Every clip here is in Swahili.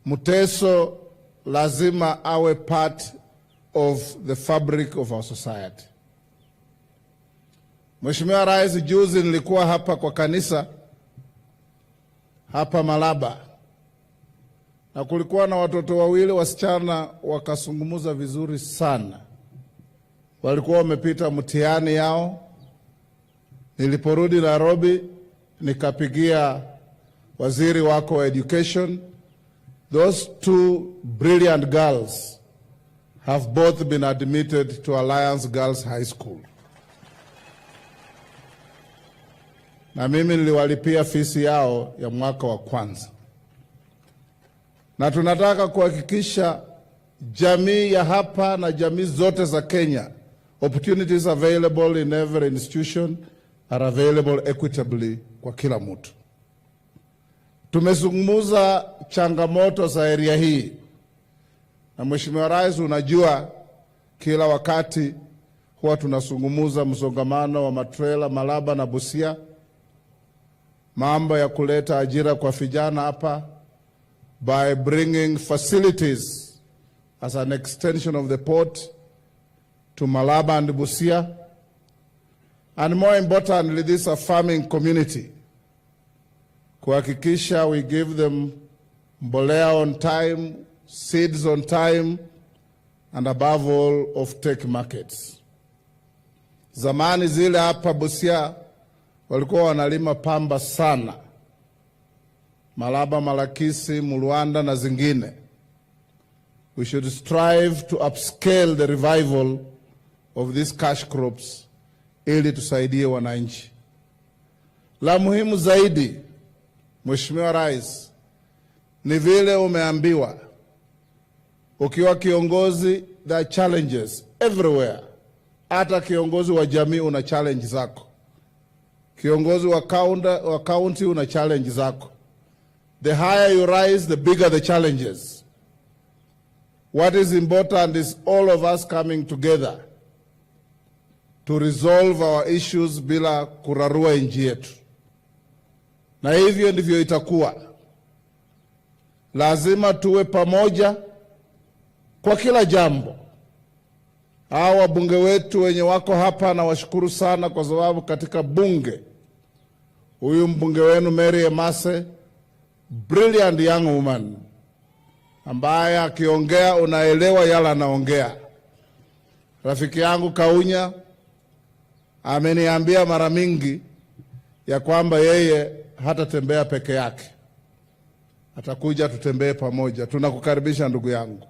Mteso lazima awe part of the fabric of our society. Mheshimiwa Rais, juzi nilikuwa hapa kwa kanisa hapa Malaba na kulikuwa na watoto wawili wasichana wakazungumza vizuri sana, walikuwa wamepita mtihani yao. Niliporudi Nairobi, nikapigia waziri wako wa education. Those two brilliant girls have both been admitted to Alliance Girls High School, na mimi niliwalipia fees yao ya mwaka wa kwanza, na tunataka kuhakikisha jamii ya hapa na jamii zote za Kenya, opportunities available in every institution are available equitably kwa kila mtu. Tumezungumza changamoto za area hii, na Mheshimiwa Rais, unajua kila wakati huwa tunazungumza msongamano wa matrela Malaba na Busia, mambo ya kuleta ajira kwa vijana hapa by bringing facilities as an extension of the port to Malaba and Busia. And more importantly, this is a farming community. Kuhakikisha we give them mbolea on time, seeds on time, and above all, off-take markets. Zamani zile hapa Busia walikuwa wanalima pamba sana, Malaba, Malakisi, Mulwanda na zingine. We should strive to upscale the revival of these cash crops ili tusaidie wananchi. La muhimu zaidi, Mheshimiwa Rais, ni vile umeambiwa ukiwa kiongozi, there are challenges everywhere. Hata kiongozi wa jamii una challenge zako, kiongozi wa county una challenge zako. The higher you rise, the bigger the challenges. What is important is all of us coming together to resolve our issues bila kurarua nchi yetu, na hivyo ndivyo itakuwa. Lazima tuwe pamoja kwa kila jambo. Hawa wabunge wetu wenye wako hapa nawashukuru sana, kwa sababu katika bunge huyu mbunge wenu Mary Emase, brilliant young woman, ambaye akiongea unaelewa yale anaongea. Rafiki yangu Kaunya ameniambia mara mingi ya kwamba yeye hatatembea peke yake, atakuja tutembee pamoja. Tunakukaribisha ndugu yangu,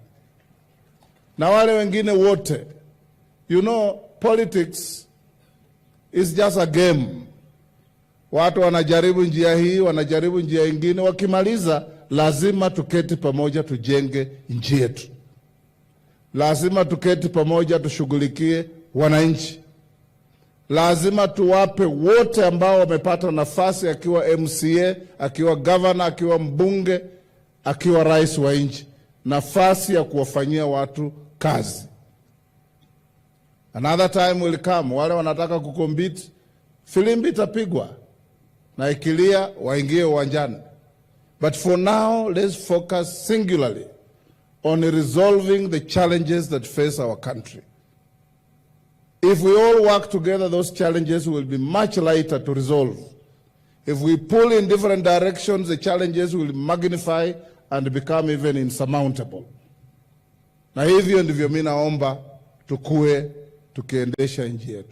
na wale wengine wote. Politics is just a game. Watu wanajaribu njia hii, wanajaribu njia ingine, wakimaliza lazima tuketi pamoja, tujenge nchi yetu. Lazima tuketi pamoja, tushughulikie wananchi. Lazima tuwape wote ambao wamepata nafasi, akiwa MCA, akiwa governor, akiwa mbunge, akiwa rais wa nchi, nafasi ya kuwafanyia watu kazi. Another time will come, wale wanataka kucompete, filimbi itapigwa na ikilia waingie uwanjani. But for now, let's focus singularly on resolving the challenges that face our country. If we all work together, those challenges will be much lighter to resolve. If we pull in different directions, the challenges will magnify and become even insurmountable. Na hivyo ndivyo mimi naomba tukue tukiendesha nchi yetu.